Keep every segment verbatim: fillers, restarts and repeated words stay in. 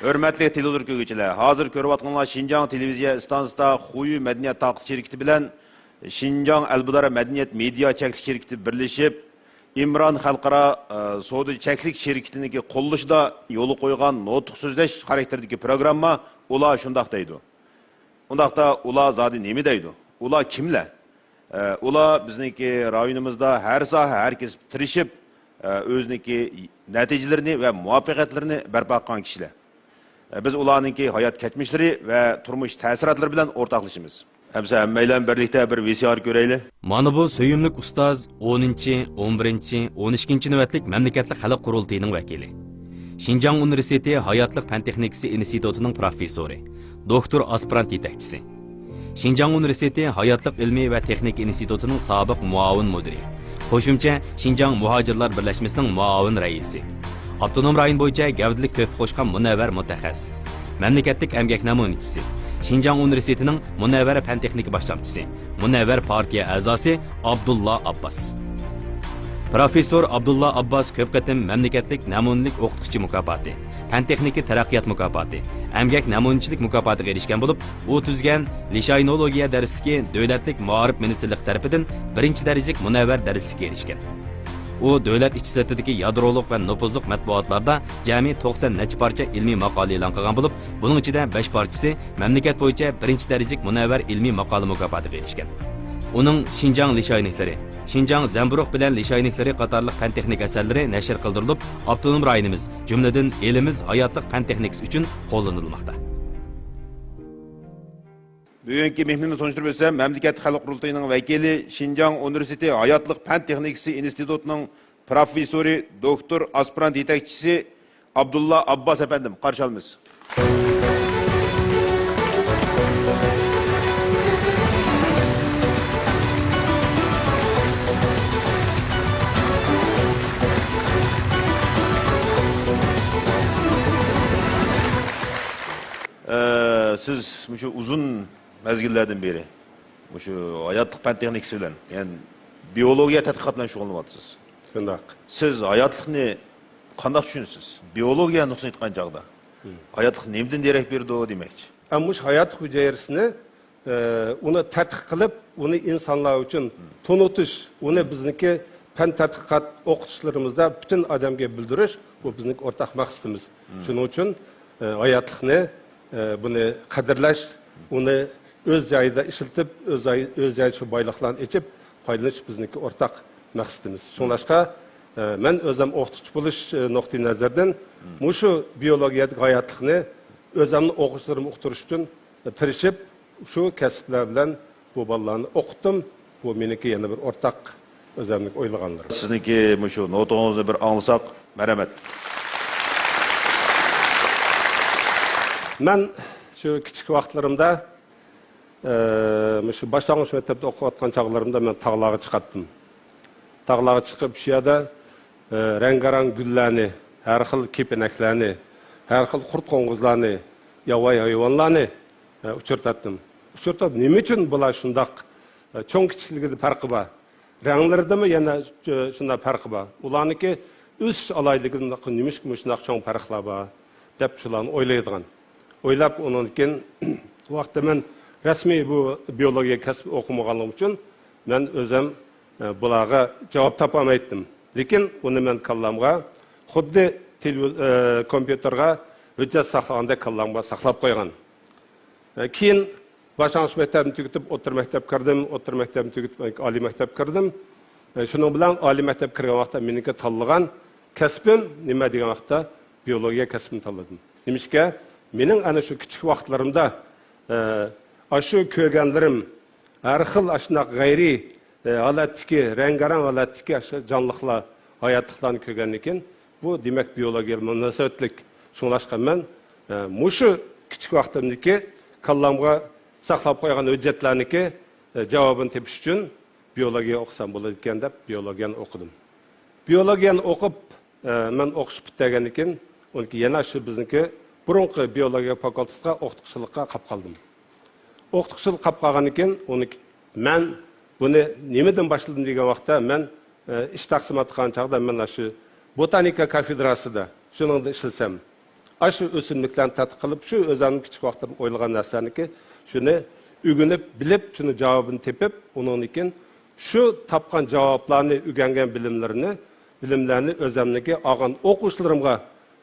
ھۆرمەتلىك تېلېۋىزور كۆرگۈچىلەر، ھازىر كۆرۈۋاتقىنىڭلار شىنجاڭ تېلېۋىزىيە ئىستانسىسىدا خۇيۈ مەدەنىيەت تاقىتى شىركىتى بىلەن شىنجاڭ ئەلبۇدارا مەدەنىيەت مېدىيا چەكلىك شىركىتى بىرلىشىپ، ئىمران خەلقئارا، ئە، سودا چەكلىك شىركىتىنىڭكى قوللىشىدا يولغا قويغان نۇتۇق سۆزلەش خاراكتېرىدىكى پروگرامما، ئۇلار شۇنداق دەيدۇ. ئۇنداقتا ئۇلار زادى نېمە دەيدۇ؟ ئۇلار كىملەر؟ ئە، ئۇلار بىزنىڭكى رايونىمىزدا ھەر ساھە، ھەر كەسىپتە تىرىشىپ، ئە، ئۆزىنىڭكى نەتىجىلىرىنى ۋە مۇۋەپپەقىيەتلىرىنى بەرپا قىلغان كىشىلەر. ئە، بىز ئۇلارنىڭكى ھايات كەچمىشلىرى ۋە تۇرمۇش تەسىراتلىرى بىلەن ئورتاقلىشىمىز. ئەمسە ھەممەيلەن بىرلىكتە بىر ۋى سى ئار كۆرەيلى. مانا بۇ سۆيۈملۈك ئۇستاز ئونىنچى، ئون بىرىنچى، ئون ئىككىنچى نۆۋەتلىك مەملىكەتلىك خەلق قۇرۇلتىيىنىڭ ۋەكىلى. شىنجاڭ ئۇنىۋېرسىتېتى ھاياتلىق پەن تېخنىكىسى ئىنستىتۇتىنىڭ پروفېسسورى، دوكتور ئاسپىرانت يېتەكچىسى. شىنجاڭ ئۇنىۋېرسىتېتى ھاياتلىق ئىلمىي ۋە تېخنىكا ئىنستىتۇتىنىڭ سابىق مۇئاۋىن مۇدىرى، قوشۇمچە شىنجاڭ مۇھاجىرلار بىرلەشمىسىنىڭ مۇئاۋىن رەئىسى، ئاپتونوم رايون بويىچە گەۋدىلىك تۆھپە قوشقان مۇنەۋۋەر مۇتەخەسسىس، مەملىكەتلىك ئەمگەك نەمۇنىچىسى، شىنجاڭ ئۇنىۋېرسىتېتىنىڭ مۇنەۋۋەر پەن تېخنىكا باشلامچىسى، مۇنەۋۋەر پارتىيە ئەزاسى ئابدۇللا ئابباس. پروفېسسور ئابدۇللا ئابباس كۆپ قېتىم مەملىكەتلىك نەمۇنىلىك ئوقۇتقۇچى مۇكاپاتى، پەن تېخنىكا تەرەققىيات مۇكاپاتى، ئەمگەك نەمۇنىچىلىك مۇكاپاتىغا ئېرىشكەن بولۇپ، ئۇ تۈزگەن لىشاينولوگىيە دەرسلىكى دۆلەتلىك مائارىپ مىنىستىرلىقى تەرىپىدىن بىرىنچى دەرىجىلىك مۇنەۋۋەر دەرسلىككە ئېرىشكەن. ئۇ دۆلەت ئىچى سىرتىدىكى يادرولۇق ۋە نوپۇزلۇق مەتبۇئاتلاردا جەمئىي توقسان نەچچە پارچە ئىلمىي ماقالە ئېلان قىلغان بولۇپ، بۇنىڭ ئىچىدە بەش پارچىسى مەملىكەت بويىچە بىرىنچى دەرىجىلىك مۇنەۋۋەر ئىلمىي ماقالە مۇكاپاتىغا ئېرىشكەن. ئۇنىڭ شىنجاڭ لىشاينىكلىرى، شىنجاڭ زەمبۇرۇغ بىلەن لىشاينىكلىرى قاتارلىق پەن تېخنىكا ئەسەرلىرى نەشر قىلدۇرۇلۇپ، ئاپتونوم رايونىمىز، جۈملىدىن ئېلىمىز ھاياتلىق پەن تېخنىكىسى ئۈچۈن قوللىنىلماقتا. بۈگۈنكى مېھمىنىمىزنى تونۇشتۇرۇپ ئۆتسەم، مەملىكەتلىك خەلق قۇرۇلتىيىنىڭ ۋەكىلى، شىنجاڭ ئۇنىۋېرسىتېتى ھاياتلىق پەن تېخنىكىسى ئىنستىتۇتىنىڭ پروفېسسورى، دوكتور، ئاسپىرانت يېتەكچىسى ئابدۇللا ئابباس ئەپەندىم، قارشى ئالىمىز. ئە، سىز مۇشۇ ئۇزۇن مەزگىللەردىن بېرى مۇشۇ ھاياتلىق پەن تېخنىكىسى بىلەن، يەنى بىئولوگىيە تەتقىقات بىلەن شۇغۇللىنىۋاتىسىز. شۇنداق. سىز ھاياتلىقنى قانداق چۈشىنىسىز؟ بىئولوگىيە نۇقتىسىدىن ئېيتقان چاغدا، ھاياتلىق نېمىدىن دېرەك بېرىدۇ دېمەكچى. ئە، مۇشۇ ھايات ھۈجەيرىسىنى، ئە، ئۇنى تەتقىق قىلىپ، ئۇنى ئىنسانلار ئۈچۈن تونۇتۇش، ئۇنى بىزنىڭكى پەن تەتقىقات ئوقۇتۇشلىرىمىزدا پۈتۈن ئادەمگە بىلدۈرۈش، بۇ بىزنىڭكى ئورتاق مەقسىتىمىز. شۇنىڭ ئۈچۈن، ئە، ھاياتلىقنى، ئە، بۇنى قەدىرلەش، ئۇنى ئۆز جايىدا ئىشلىتىپ، ئۆز جاي-، ئۆز جايىدا شۇ بايلىقلارنى ئېچىپ، پايدىلىنىش بىزنىڭكى ئورتاق مەقسىتىمىز. شۇڭلاشقا، ئە، مەن ئۆزۈم ئوقۇتقۇچى بولۇش، ئە، نۇقتىئى نەزىرىدىن مۇشۇ بىئولوگىيەدىكى ھاياتلىقنى ئۆزۈمنىڭ ئوقۇغۇچىلىرىمغا ئۇقتۇرۇش ئۈچۈن، ئە، تىرىشىپ، شۇ كەسىپلەر بىلەن بۇ بالىلارنى ئوقۇتتۇم. بۇ مېنىڭكى يەنە بىر ئورتاق ئۆزۈمنىڭ ئويلىغانلىرىم. سىزنىڭكى مۇشۇ نوتىڭىزنى بىر ئاڭلىساق، مەرھەمەت. مەن شۇ كىچىك ۋاقىتلىرىمدا، ئە، مۇشۇ باشلانغۇچ مەكتەپتە ئوقۇۋاتقان چاغلىرىمدا مەن تاغلارغا چىقاتتىم. تاغلارغا چىقىپ، شۇ يەردە، ئە، رەڭگارەڭ گۈللەرنى، ھەر خىل كېپىنەكلەرنى، ھەر خىل قۇرت-قوڭغۇزلارنى، ياۋايى ھايۋانلارنى، ئە، ئۇچرىتاتتىم. ئۇچرىتىپ، نېمە ئۈچۈن بۇلار شۇنداق، ئە، چوڭ-كىچىكلىكىدە پەرقى بار؟ رەڭلىرىدىمۇ يەنە، ئە، شۇنداق پەرقى بار. ئۇلارنىڭكى ئۆسۈش ئالاھىدىلىكىدە مۇنداق، نېمىشقا مۇشۇنداق چوڭ پەرقلەر بار دەپ شۇلارنى ئويلايدىغان. ئويلاپ، ئۇنىڭدىن كېيىن، ئۇ ۋاقىتتا مەن رەسمىي بۇ بىئولوگىيە كەسپى ئوقۇمىغانلىقىم ئۈچۈن، مەن ئۆزۈم، ئە، بۇلارغا جاۋاب تاپالمايتتىم. لېكىن ئۇنى مەن كاللامغا خۇددى تېلېۋىز-، ئە، كومپيۇتېرغا ھۆججەت ساقلىغاندەك كاللامغا ساقلاپ قويغان. ئە، كېيىن باشلانغۇچ مەكتەپنى تۈگىتىپ، ئوتتۇرا مەكتەپكە كىردىم، ئوتتۇرا مەكتەپنى تۈگىتىپ، ئالىي مەكتەپكە كىردىم. ئە، شۇنىڭ بىلەن ئالىي مەكتەپكە كىرگەن ۋاقىتتا مېنىڭكى تاللىغان كەسپىم نېمە دېگەن ۋاقىتتا، بىئولوگىيە كەسپىنى تاللىدىم. نېمىشقا؟ مېنىڭ ئەنە شۇ كىچىك ۋاقىتلىرىمدا، ئە، ئاشۇ كۆرگەنلىرىم، ھەر خىل ئاشۇنداق غەيرىي، ئە، ھالەتتىكى، رەڭگارەڭ ھالەتتىكى ئاشۇ جانلىقلار، ھاياتلىقلارنى كۆرگەندىن كېيىن، بۇ، دېمەك، بىئولوگىيەگە مۇناسىۋەتلىك. شۇڭلاشقا مەن، ئە، مۇشۇ كىچىك ۋاقتىمدىكى كاللامغا ساقلاپ قويغان ھۆججەتلەرنىڭكى، ئە، جاۋابىنى تېپىش ئۈچۈن بىئولوگىيە ئوقۇسام بولىدىكەن دەپ بىئولوگىيەنى ئوقۇدۇم. بىئولوگىيەنى ئوقۇپ، ئە، مەن ئوقۇش پۈتتۈرگەندىن كېيىن، ئۇنىڭكى يەنە شۇ بىزنىڭكى بۇرۇنقى بىئولوگىيە فاكۇلتېتىغا ئوقۇتقۇچىلىققا قاپ قالدىم. ئوقۇتقۇچىلىق قاپ قالغاندىن كېيىن، ئۇنى مەن بۇنى نېمىدىن باشلىدىم دېگەن ۋاقىتتا، مەن، ئە، ئىش تەقسىمات قىلغان چاغدا مەن شۇ بوتانىكا كافېدراسىدا شۇنىڭدا ئىشلىسەم، ئاشۇ ئۆسۈملۈكلەرنى تەتقىق قىلىپ، شۇ ئۆزۈمنىڭ كىچىك ۋاقتىمدا ئويلىغان نەرسىلەرنىكى، شۇنى ئۆگىنىپ، بىلىپ، شۇنى جاۋابىنى تېپىپ، ئۇنىڭدىن كېيىن شۇ تاپقان جاۋابلارنى، ئۆگەنگەن بىلىملىرىنى، بىلىملەرنى ئۆزۈمنىڭكى ئالغان ئوقۇغۇچىلىرىمغا،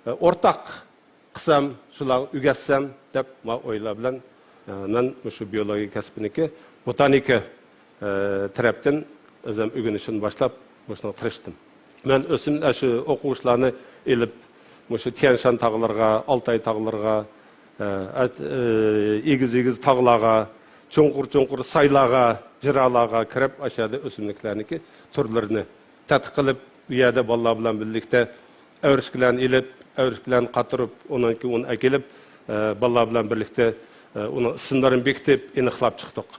ئە، ئورتاق قىلسام، شۇلارغا ئۆگەتسەم دەپ، ما ئويلار بىلەن، ئە، مەن مۇشۇ بىيولوگىيە كەسپىنىكى بوتانىكا، ئە، تەرەپتىن ئۆزۈم ئۆگىنىشنى باشلاپ، مۇشۇنىڭغا تىرىشتىم. مەن ئۆسۈم-، ئە، شۇ ئوقۇغۇچىلارنى ئېلىپ، مۇشۇ تيەنشان تاغلىرىغا، ئالتاي تاغلىرىغا، ئە، ئەت-، ئە، ئېگىز-ئېگىز تاغلارغا، چوڭقۇر-چوڭقۇر سايلارغا، جىرالارغا كىرىپ، ئاشۇ يەردە ئۆسۈملۈكلەرنىڭكى تۈرلىرىنى تەتقىق قىلىپ، ئۇ يەردە بالىلار بىلەن بىرلىكتە ئەۋرىشكىلەرنى ئېلىپ، ئەۋرىشكىلەرنى قاتۇرۇپ، ئۇنىڭ كېيىن ئۇنى ئەكېلىپ، ئە، بالىلار بىلەن بىرلىكتە، ئە، ئۇنىڭ ئىسىملىرىنى بېكىتىپ، ئېنىقلاپ چىقتۇق.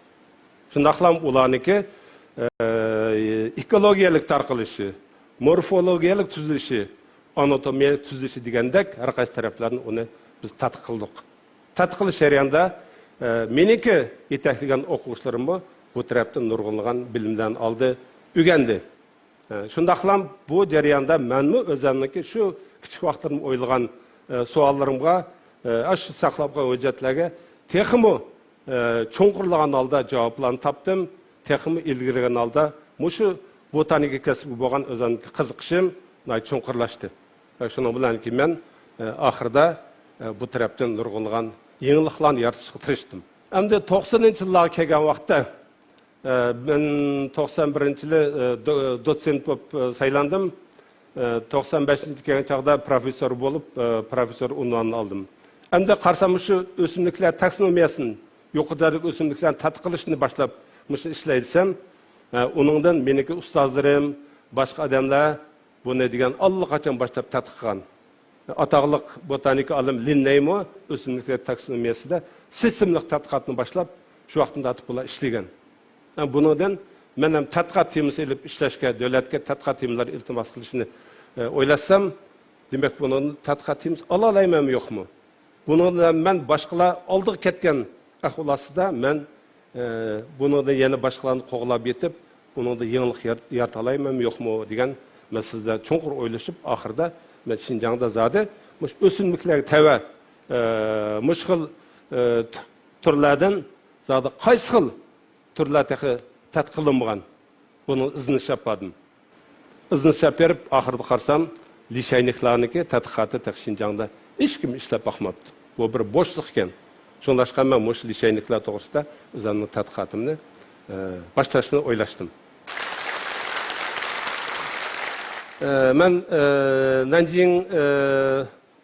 شۇنداقلا ئۇلارنىڭكى، ئە، ئېكولوگىيەلىك تارقىلىشى، مورفولوگىيەلىك تۈزۈلۈشى، ئاناتومىيەلىك تۈزۈلۈشى دېگەندەك ھەر قايسى تەرەپلەرنى ئۇنى بىز تەتقىق قىلدۇق. تەتقىق قىلىش جەريانىدا، ئە، مېنىڭكى يېتەكلىگەن ئوقۇغۇچىلىرىممۇ بۇ تەرەپتىن نۇرغۇنلىغان بىلىملەرنى ئالدى، ئۆگەندى. ئە، شۇنداقلا بۇ جەرياندا مەنمۇ ئۆزۈمنىڭكى شۇ كىچىك ۋاقىتلىرىمدا ئويلىغان، ئە، سوئاللىرىمغا، ئە، ئاشۇ ساقلاپ قويغان ھۆججەتلەرگە تېخىمۇ، ئە، چوڭقۇرلىغان ھالدا جاۋابلارنى تاپتىم. تېخىمۇ ئىلگىرىلىگەن ھالدا مۇشۇ بوتانىكا كەسپىگە بولغان ئۆزۈمنىڭكى قىزىقىشىم ناھايىتى چوڭقۇرلاشتى. ۋە شۇنىڭ بىلەن كېيىن مەن، ئە، ئاخىرىدا، ئە، بۇ تەرەپتىن نۇرغۇنلىغان يېڭىلىقلارنى يارىتىشقا تىرىشتىم. ئەمدى توقسىنىنچى يىللارغا كەلگەن ۋاقىتتا، ئە، مەن توقسان بىرىنچى يىلى، ئە، دو-، دوتسېنت بولۇپ، ئە، سايلاندىم. ئە، توقسان بەشىنچى يىلى كەلگەن چاغدا پروفېسسور بولۇپ، ئە، پروفېسسور ئۇنۋانىنى ئالدىم. ئەمدى قارىسام، مۇشۇ ئۆسۈملۈكلەر تاكسونومىيەسىنى، يۇقىرى دەرىجىلىك ئۆسۈملۈكلەرنى تەتقىق قىلىشنى باشلاپ، مۇشۇ ئىشلەي دېسەم، ئە، ئۇنىڭدىن مېنىڭكى ئۇستازلىرىم، باشقا ئادەملەر بۇنى دېگەن ئاللىقاچان باشلاپ تەتقىق قىلغان. ئاتاقلىق بوتانىكا ئالىمى لىننېيمۇ ئۆسۈملۈكلەر تاكسونومىيەسىدە سىستېمىلىق تەتقىقاتنى باشلاپ، شۇ ۋاقىتتىن تارتىپ بۇلار ئىشلىگەن. بۇنىڭدىن مەن ھەم تەتقىقات تېمىسى ئېلىپ ئىشلەشكە، دۆلەتكە تەتقىقات تېمىلىرى ئىلتىماس قىلىشنى، ئە، ئويلاشسام، دېمەك، بۇنىڭدىن تەتقىقات تېمىسى ئالالايمەنمۇ يوقمۇ؟ بۇنىڭدا مەن باشقىلار ئالدىغا كەتكەن ئەھۋال ئاستىدا مەن، ئە، بۇنىڭدا يەنە باشقىلارنى قوغلاپ يېتىپ، ئۇنىڭدا يېڭىلىق يار-، يارىتالايمەنمۇ يوقمۇ دېگەن مەسىلىدە چوڭقۇر ئويلىشىپ، ئاخىرىدا مەن شىنجاڭدا زادى مۇشۇ ئۆسۈملۈكلەرگە تەۋە، ئە، مۇشۇ خىل، ئە، تۈ-، تۈرلەردىن زادى قايسى خىل تۈرلەر تېخى تەتقىق قىلىنمىغان. بۇنىڭ ئىزدىنىش ئېلىپ باردىم. ئىزدىنىش ئېلىپ بېرىپ، ئاخىرىدا قارىسام، لىشەينىكلارنىڭكى تەتقىقاتى تېخى شىنجاڭدا ھېچكىم ئىشلەپ باقماپتۇ. بۇ بىر بوشلۇق ئىكەن. شۇڭلاشقا مەن مۇشۇ لىشەينىكلار توغرىسىدا ئۆزۈمنىڭ تەتقىقاتىمنى، ئە، باشلاشنى ئويلاشتىم. ئە، مەن، ئە، نەنجىڭ، ئە،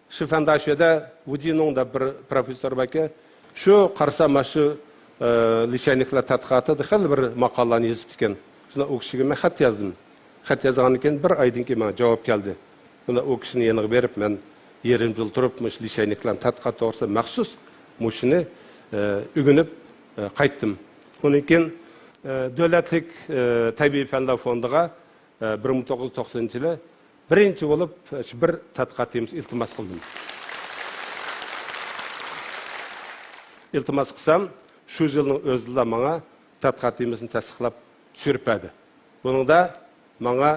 شىفەنداشۆدە ۋۇجىنۇڭ دەپ بىر پروفېسسور باركەن. شۇ قارىسام، مانا شۇ، ئە، لىشەينىكلار تەتقىقاتىدا خېلى بىر ماقالىلەرنى يېزىپتىكەن. شۇندا ئۇ كىشىگە مەن خەت يازدىم. خەت يازغاندىن كېيىن بىر ئايدىن كېيىن ماڭا جاۋاب كەلدى. شۇندا ئۇ كىشىنىڭ يېنىغا بېرىپ، مەن يېرىم يىل تۇرۇپ، مۇشۇ لىشەينىكلارنى تەتقىقات توغرىسىدا مەخسۇس مۇشۇنى، ئە، ئۆگىنىپ، ئە، قايتتىم. ئۇنىڭ كېيىن، ئە، دۆلەتلىك، ئە، تەبىئىي پەنلەر فوندىغا، ئە، بىر مىڭ توققۇز يۈز توقسىنىنچى يىلى بىرىنچى بولۇپ، شۇ بىر تەتقىقات تېمىسى ئىلتىماس قىلدىم. ئىلتىماس قىلسام، شۇ يىلنىڭ ئۆزىدىلا ماڭا تەتقىقات تېمىسىنى تەستىقلاپ چۈشۈرۈپ بەردى. بۇنىڭدا ماڭا،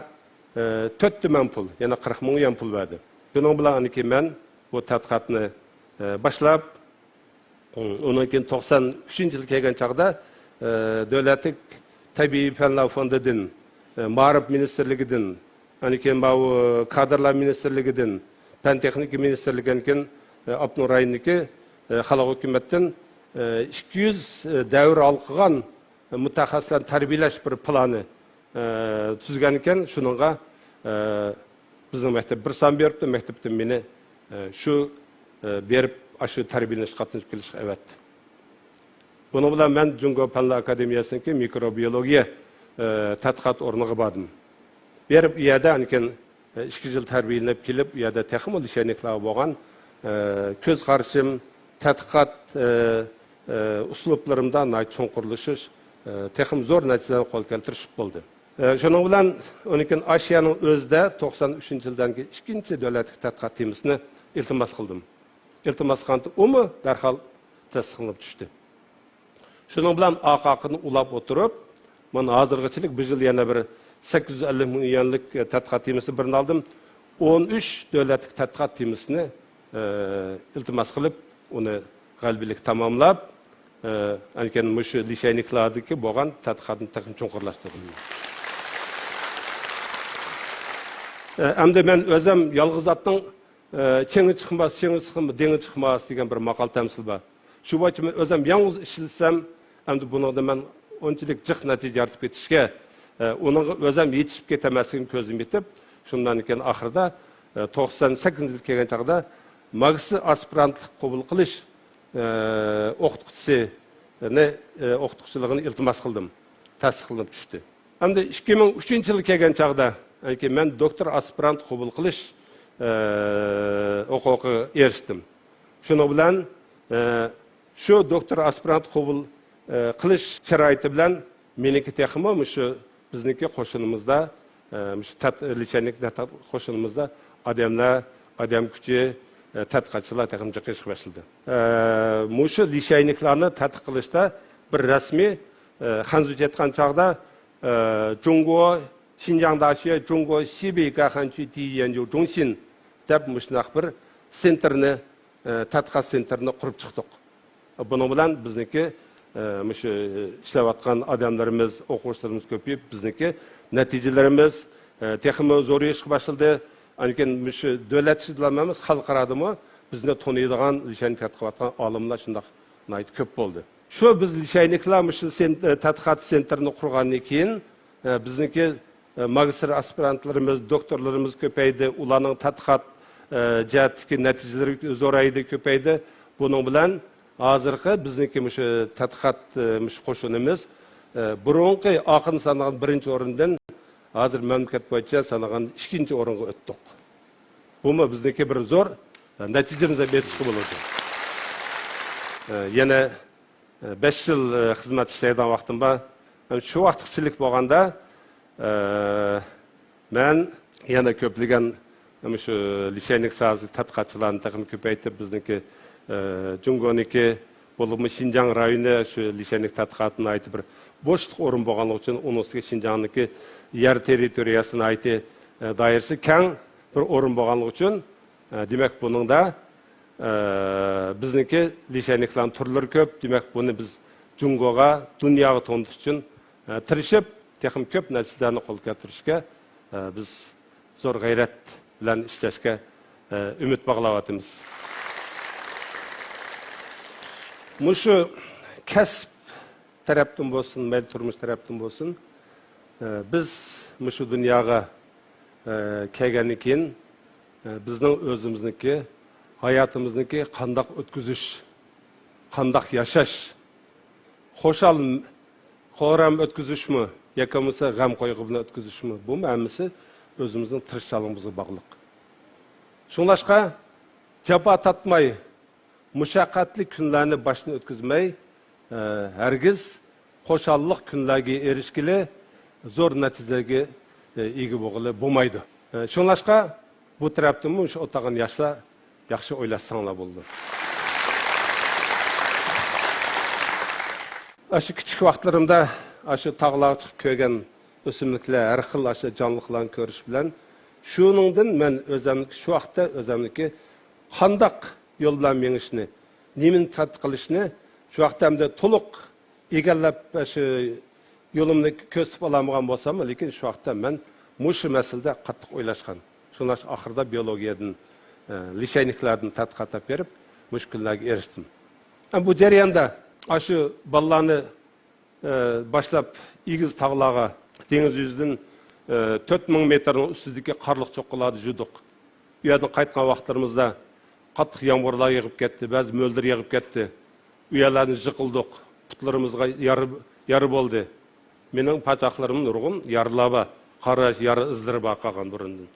ئە، تۆت تۈمەن پۇل، يەنى قىرىق مىڭ يۈەن پۇل بەردى. شۇنىڭ بىلەن ئاندىن كېيىن مەن بۇ تەتقىقاتنى، ئە، باشلاپ، ئۇنىڭ كېيىن توقسان ئۈچىنچى يىلى كەلگەن چاغدا، ئە، دۆلەتلىك تەبىئىي پەنلەر فوندىدىن، ئە، مائارىپ مىنىستىرلىكىدىن، ئاندىن كېيىن ماۋۇ كادىرلار مىنىستىرلىكىدىن، پەن تېخنىكا مىنىستىرلىكىدىن كېيىن، ئە، ئاپتونوم رايوندىكى، ئە، خەلق ھۆكۈمەتتىن، ئە، ئىككى يۈز، ئە، دەۋر ھالقىغان مۇتەخەسسىسلەرنى تەربىيەلەش بىر پىلانى، ئە، تۈزگەنىكەن. شۇنىڭغا، ئە، بىزنىڭ مەكتەپ بىر سان بېرىپتۇ، مەكتەپتىن مېنى، ئە، شۇ، ئە، بېرىپ ئاشۇ تەربىيەلىنىشكە قاتنىشىپ كېلىشكە ئەۋەتتى. بۇنىڭ بىلەن مەن جۇڭگو پەنلەر ئاكادېمىيەسىنىڭكى مىكروبىيولوگىيە، ئە، تەتقىقات ئورنىغا باردىم. بېرىپ ئۇ يەردە ئاندىن كېيىن ئىككى يىل تەربىيەلىنىپ كېلىپ، ئۇ يەردە تېخىمۇ لىشەينىكلارغا بولغان، ئە، كۆز قارىشىم، تەتقىقات، ئە، ئە، ئۇسلۇبلىرىمدا ناھايىتى چوڭقۇرلىشىش، ئە، تېخىمۇ زور نەتىجىلەرنى قولغا كەلتۈرۈش بولدى. ئە، شۇنىڭ بىلەن ئۇنىڭ كېيىن ئاشىيانىڭ ئۆزىدە توقسان ئۈچىنچى يىلدىن كېيىن ئىككىنچى دۆلەتلىك تەتقىقات تېمىسىنى ئىلتىماس قىلدىم. ئىلتىماس قىلغاندا ئۇمۇ دەرھال تەستىقلىنىپ چۈشتى. شۇنىڭ بىلەن ئارقا-ئارقىدىن ئۇلاپ ئولتۇرۇپ، مانا ھازىرغىچىلىك بۇ يىل يەنە بىر سەككىز يۈز ئەللىك مىڭ يۈەنلىك، ئە، تەتقىقات تېمىسى بىرنى ئالدىم. ئون ئۈچ دۆلەتلىك تەتقىقات تېمىسىنى، ئە، ئىلتىماس قىلىپ، ئۇنى غەلىبىلىك تاماملاپ، ئە، ئەنكەن مۇشۇ لىشەينىكلاردىكى بولغان تەتقىقاتنى تېخىمۇ چوڭقۇرلاشتۇردۇم. ئە، ئەمدى مەن ئۆزۈم يالغۇز ئاتنىڭ، ئە، چېڭى چىقماس، چېڭى چىقماس، دېڭى چىقماس دېگەن بىر ماقال تەمسىل بار. شۇ بويىچە مەن ئۆزۈم يالغۇز ئىشلىسەم، ئەمدى بۇنىڭدا مەن ئۇنچىلىك جىق نەتىجە يارىتىپ كېتىشكە، ئە، ئۇنىڭغا ئۆزۈم يېتىشىپ كېتەلمەسلىكىمنى كۆزۈم يېتىپ، شۇندىن كېيىن ئاخىرىدا، ئە، توقسان سەككىزىنچى يىل كەلگەن چاغدا ماگىستىر ئاسپىرانتلىق قوبۇل قىلىش، ئە، ئوقۇتقۇچىسىنى، ئە، ئوقۇتقۇچىلىقىنى ئىلتىماس قىلدىم. تەستىقلىنىپ چۈشتى. ئەمدى ئىككى مىڭ ئۈچىنچى يىل كەلگەن چاغدا، يەنى مەن دوكتور ئاسپىرانت قوبۇل قىلىش، ئە، ھوقۇقىغا ئېرىشتىم. شۇنىڭ بىلەن، ئە، شۇ دوكتور ئاسپىرانت قوبۇل، ئە، قىلىش شارائىتى بىلەن مېنىڭكى تېخىمۇ مۇشۇ بىزنىڭكى قوشۇنىمىزدا، ئە، مۇشۇ تەت-، لىچەنلىك تەت-، قوشۇنىمىزدا ئادەملەر، ئادەم كۈچى، ئە، تەتقىقاتچىلار تېخىمۇ جىق ئېشىپ باشلىدى. ئە، مۇشۇ لىشەينىكلارنى تەتقىق قىلىشتا بىر رەسمىي، ئە، خەنزۇچە ئېيتقان چاغدا، ئە، جۇڭگو شىنجاڭ داشىيە، جۇڭگو سىبېي گاخەنچۈ دىيەنجۇ جۇڭشىن دەپ مۇشۇنداق بىر سېنتىرنى، ئە، تەتقىقات سېنتىرىنى قۇرۇپ چىقتۇق. بۇنىڭ بىلەن بىزنىڭكى، ئە، مۇشۇ ئىشلەۋاتقان ئادەملىرىمىز، ئوقۇغۇچىلىرىمىز كۆپىيىپ، بىزنىڭكى نەتىجىلىرىمىز، ئە، تېخىمۇ زورىيىشقا باشلىدى. ئاندىن كېيىن مۇشۇ دۆلەت ئىچىدىلا ئەمەس، خەلقئارادىمۇ بىزنى تونۇيدىغان، لىشەينىك تەتقىق قىلىۋاتقان ئالىملار شۇنداق ناھايىتى كۆپ بولدى. شۇ بىز لىشەينىكلار مۇشۇ سېن-، ئە، تەتقىقات سېنتىرىنى قۇرغاندىن كېيىن، ئە، بىزنىڭكى، ئە، ماگىستىر ئاسپىرانتلىرىمىز، دوكتورلىرىمىز كۆپەيدى، ئۇلارنىڭ تەتقىقات، ئە، جەھەتتىكى نەتىجىلىرى زورايدى، كۆپەيدى. بۇنىڭ بىلەن ھازىرقى بىزنىڭكى مۇشۇ تەتقىقات، ئە، مۇشۇ قوشۇنىمىز، ئە، بۇرۇنقى ئاخىرىنى سانىغان بىرىنچى ئورۇندىن ھازىر مەملىكەت بويىچە سانىغان ئىككىنچى ئورۇنغا ئۆتتۇق. بۇمۇ بىزنىڭكى بىر زور، ئە، نەتىجىمىز دەپ ئېيتىشقا بولىدۇ. ئە، يەنە، ئە، بەش يىل، ئە، خىزمەت ئىشلەيدىغان ۋاقتىم بار. ھەم شۇ ۋاقىتقىچىلىك بولغاندا، ئە، مەن يەنە كۆپلىگەن مۇشۇ لىشەينىك ساھەسى تەتقىقاتچىلارنى تېخىمۇ كۆپەيتىپ، بىزنىڭكى، ئە، جۇڭگونىڭكى، بولۇپمۇ شىنجاڭ رايونى شۇ لىشەينىك تەتقىقاتى ناھايىتى بىر بوشلۇق ئورۇن بولغانلىقى ئۈچۈن، ئۇنىڭ ئۈستىگە شىنجاڭنىڭكى يەر تېررىتورىيەسى ناھايىتى، ئە، دائىرىسى كەڭ بىر ئورۇن بولغانلىقى ئۈچۈن، ئە، دېمەك، بۇنىڭدا، ئە، بىزنىڭكى لىشەينىكلارنىڭ تۈرلىرى كۆپ. دېمەك، بۇنى بىز جۇڭگوغا، دۇنياغا تونۇتۇش ئۈچۈن، ئە، تىرىشىپ، تېخىمۇ كۆپ نەتىجىلەرنى قولغا كەلتۈرۈشكە، ئە، بىز زور غەيرەت بىلەن ئىشلەشكە، ئە، ئۈمىد باغلاۋاتىمىز. مۇشۇ كەسىپ تەرەپتىن بولسۇن، مەيلى تۇرمۇش تەرەپتىن بولسۇن، ئە، بىز مۇشۇ دۇنياغا، ئە، كەلگەندىن كېيىن، ئە، بىزنىڭ ئۆزىمىزنىڭكى ھاياتىمىزنىڭكى قانداق ئۆتكۈزۈش، قانداق ياشاش، خۇشال، خورام ئۆتكۈزۈشمۇ ياكى بولمىسا غەم قايغۇ بىلەن ئۆتكۈزۈشمۇ، بۇمۇ ھەممىسى ئۆزىمىزنىڭ تىرىشچانلىقىمىزغا باغلىق. شۇڭلاشقا جاپا تارتماي، مۇشەققەتلىك كۈنلەرنى باشتىن ئۆتكۈزمەي، ئە، ھەرگىز خۇشاللىق كۈنلەرگە ئېرىشكىلى، زور نەتىجىلەرگە، ئە، ئىگە بولغىلى بولمايدۇ. ئە، شۇڭلاشقا بۇ تەرەپتىنمۇ شۇ ئولتۇرغان ياشلار ياخشى ئويلاشساڭلار بولىدۇ. ئاشۇ كىچىك ۋاقىتلىرىمدا ئاشۇ تاغلارغا چىقىپ كۆرگەن ئۆسۈملۈكلەر، ھەر خىل ئاشۇ جانلىقلارنى كۆرۈش بىلەن، شۇنىڭدىن مەن ئۆزەمنىڭكى، شۇ ۋاقىتتا ئۆزەمنىڭكى قانداق يول بىلەن مېڭىشنى، نېمىنى تەتقىق قىلىشنى شۇ ۋاقىتتا ئەمدى تولۇق ئىگىلەپ، شۇ يولۇمنى كۆرسىتىپ ئالالمىغان بولساممۇ، لېكىن شۇ ۋاقىتتا مەن مۇشۇ مەسىلىدە قاتتىق ئويلاشقان. شۇڭلاشقا ئاخىرىدا بىيولوگىيەدىن، ئە، لىشەينىكلاردىن تەتقىقات ئېلىپ بېرىپ، مۇشۇ كۈنلەرگە ئېرىشتىم. ئە، بۇ جەرياندا ئاشۇ بالىلارنى ئە، باشلاپ ئېگىز تاغلارغا، دېڭىز يۈزىدىن، ئە، تۆت مىڭ مېتىرنىڭ ئۈستىدىكى قارلىق چوققىلاردا يۈردۇق. ئۇ يەردىن قايتقان ۋاقىتلىرىمىزدا قاتتىق يامغۇرلار يېغىپ كەتتى، بەزى مۆلدۈر يېغىپ كەتتى. ئۇ يەرلەرنى جىقىلدۇق، پۇتلىرىمىزغا يارا، يارا بولدى. مېنىڭ پاچاقلىرىمدا نۇرغۇن يارىلار بار، قارا يارا ئىزلىرى بار قالغان بۇرۇندىن.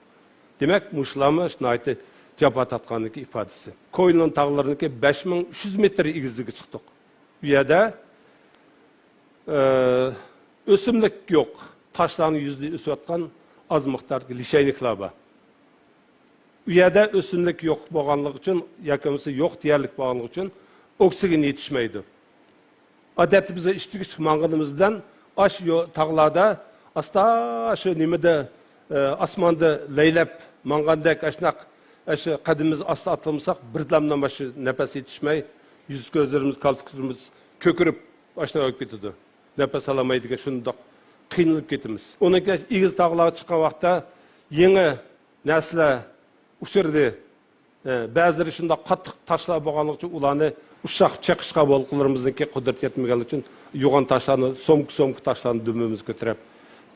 دېمەك، مۇشۇلارمۇ ناھايىتى جاپا تارتقاننىڭكى ئىپادىسى. كويلىنىڭ تاغلىرىنىڭكى بەش مىڭ ئۈچ يۈز مېتىر ئېگىزلىكىگە چىقتۇق. ئۇ يەردە، ئە، ئۆسۈملۈك يوق، تاشلارنىڭ يۈزىدە ئۆسۈۋاتقان ئاز مىقداردىكى لىشەينىكلار بار. ئۇ يەردە ئۆسۈملۈك يوق بولغانلىقى ئۈچۈن ياكى بولمىسا يوق دېيەرلىك بولغانلىقى ئۈچۈن ئوكسىگېن يېتىشمەيدۇ. ئادەتتە بىز ئىشتىك ئىشتىك ماڭغىنىمىز بىلەن ئاشۇ يو-، تاغلاردا ئاستا شۇ نېمىدە، ئە، ئاسماندا لەيلەپ ماڭغاندەك ئاشۇنداق، ئاشۇ قەدىمىمىزنى ئاستا ئاتلىمىساق، بىردەمدىن باشقا نەپەس يېتىشمەي، يۈز كۆزلىرىمىز، كالپۇكلىرىمىز كۆكىرىپ، ئاشۇنداق ئۆلۈپ كېتىدۇ. نەپەس ئالالمايدىغان شۇنداق قىينىلىپ كېتىمىز. ئۇنىڭ كېيىن ئېگىز تاغلارغا چىققان ۋاقىتتا يېڭى نەرسىلەر ئۇچرىدى. ئە، بەزىلىرى شۇنداق قاتتىق تاشلار بولغانلىقى ئۈچۈن ئۇلارنى ئۇششاق چېقىشقا بولغانلىقىمىزنىڭكى قۇدرىتى يەتمىگەنلىكى ئۈچۈن يوغان تاشلارنى، سومكا-سومكا تاشلارنى دۈمبىمىزگە كۆتۈرۈپ،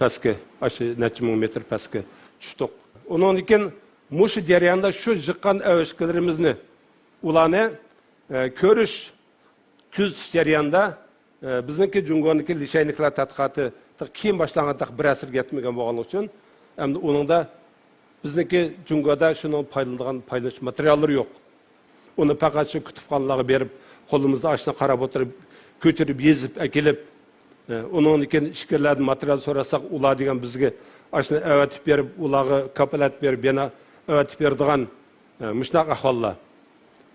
پەسكە، ئاشۇ نەچچە مىڭ مېتىر پەسكە چۈشتۇق. ئۇنىڭدىن كېيىن مۇشۇ جەرياندا شۇ يىغقان ئەۋەشكىلىرىمىزنى، ئۇلارنى، ئە، كۆرۈش، كۆزىتىش جەريانىدا، ئە، بىزنىڭكى جۇڭگونىڭكى لىشەينىكلار تەتقىقاتى كېيىن باشلانغان، بىر ئەسىرگە يەتمىگەن بولغانلىقى ئۈچۈن، ئەمدى ئۇنىڭدا بىزنىڭكى جۇڭگودا شۇنىڭ پايدىلىنىدىغان پايدىلىنىش ماتېرىياللىرى يوق. ئۇنى پەقەت شۇ كۇتۇپخانىلارغا بېرىپ، قولىمىزدا ئاشۇنى قاراپ ئولتۇرۇپ، كۆچۈرۈپ، يېزىپ ئەكېلىپ، ئە، ئۇنىڭدىن كېيىن ئىچكىرىلەردىن ماتېرىيال سورىساق، ئۇلار دېگەن بىزگە ئاشۇنى ئەۋەتىپ بېرىپ، ئۇلارغا كاپالەت بېرىپ، يەنە ئەۋەتىپ بېرىدىغان، ئە، مۇشۇنداق ئەھۋاللار.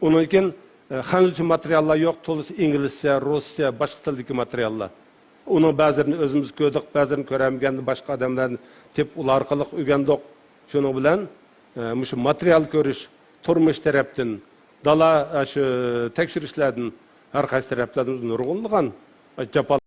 ئۇنىڭدىن كېيىن، ئە، خەنزۇچە ماتېرىياللار يوق، تولىسى ئىنگلىزچە، رۇسچە، باشقا تىلدىكى ماتېرىياللار. ئۇنىڭ بەزىلىرىنى ئۆزىمىز كۆردۇق، بەزىلىرىنى كۆرەلمىگەندە باشقا ئادەملەردىن تېپىپ، ئۇلار ئارقىلىق ئۆگەندۇق. شۇنىڭ بىلەن، ئە، مۇشۇ ماتېرىيال كۆرۈش، تۇرمۇش تەرەپتىن، دالا، ئە، شۇ تەكشۈرۈشلەردىن، ھەر قايسى تەرەپلەردىن نۇرغۇنلىغان، ئە، جاپا